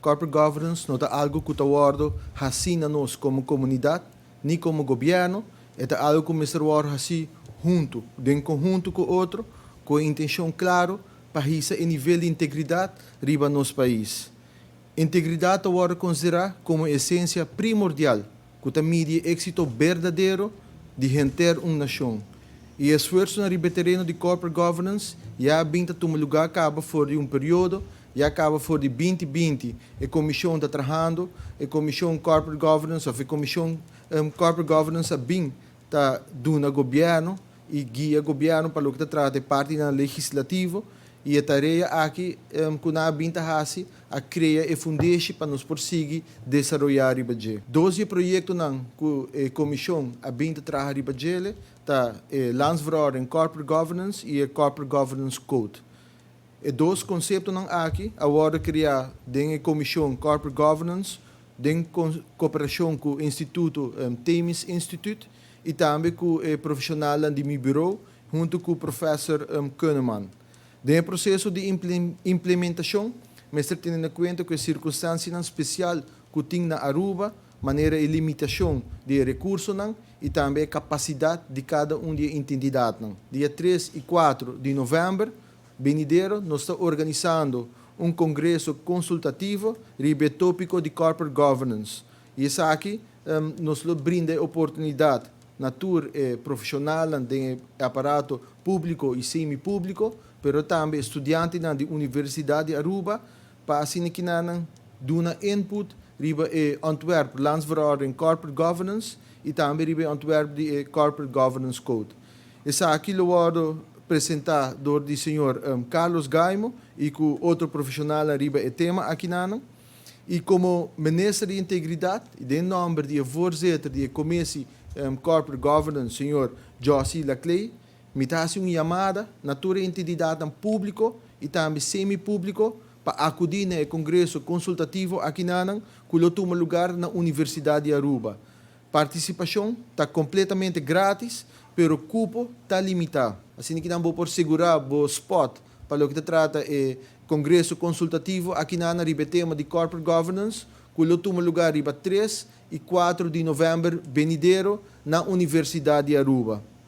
Corporate governance no ta algo cu ta wordo haci na nos como comunidad, ni como gobierno, e ta algo cu mester wordo haci hunto, den conhunto cu otro, cu intencion claro pa hisa e nivel di integridad riba nos pais. Integridad ta wordo considera como esencia primordial cu ta midi exito berdadero di henter un nacion. E esfuerso na tereno di corporate governance ya a bin ta tuma lugar caba for di un periodo, ya caba for di 2020. E comision ta trahando, e comision corporate governance, of e comision corporate governance a bin ta duna gobierno y guia gobierno pa loke ta trata e parti na legislativo y e tarea aki cu nan a bin ta haci a crea e fundeshi pa nos por sigui desaroya riba dje. Dos di e proyectonan cu e comision a bin ta traha riba djele ta e Landsverordening Corporate Governance y e Corporate Governance Code. E dos conceptonan aki a wordo crea den e comision Corporate Governance den cooperacion cu e Instituto Themis Institute y tambe cu e profesional di mi bureau hunto cu professor Kunneman. Den proceso di implementacion, mester tene na cuenta cu e circunstancianan special cu tin na Aruba, manera e limitacion di recursonan y tambe e capacidad di cada un di e entidadnan. Dia 3 y 4 di november venidero, nos ta organisando un congreso consultativo riba e topico di corporate governance. Y esaki nos lo brinda oportunidad na tur profesional di aparato publico y semi-publico, pero tambe studiantenan di Universidad di Aruba, pa asina cu nan duna input riba e ontwerp Landsverordening Corporate Governance y tambe riba e ontwerp di e Corporate Governance Code. Esaki lo wordo presenta door di señor Carlos Gaimo y cu otro profesional riba e tema aki nan. Y como minister di Integridad, den nomber di voorzitter di Commissie Corporate Governance, señor Josie Laclay, mi ta haci un yamada na tur entidad publico y tambe semi-publico pa acudi na congreso consultativo aki nan, cu lo tuma lugar na Universidad di Aruba. Participacion ta completamente gratis, pero cupo ta limita. Asina cu nan por sigura bo spot pa loke ta trata e congreso consultativo aki na riba tema di corporate governance, cu lo tuma lugar riba 3 y 4 di november venidero na Universidad di Aruba.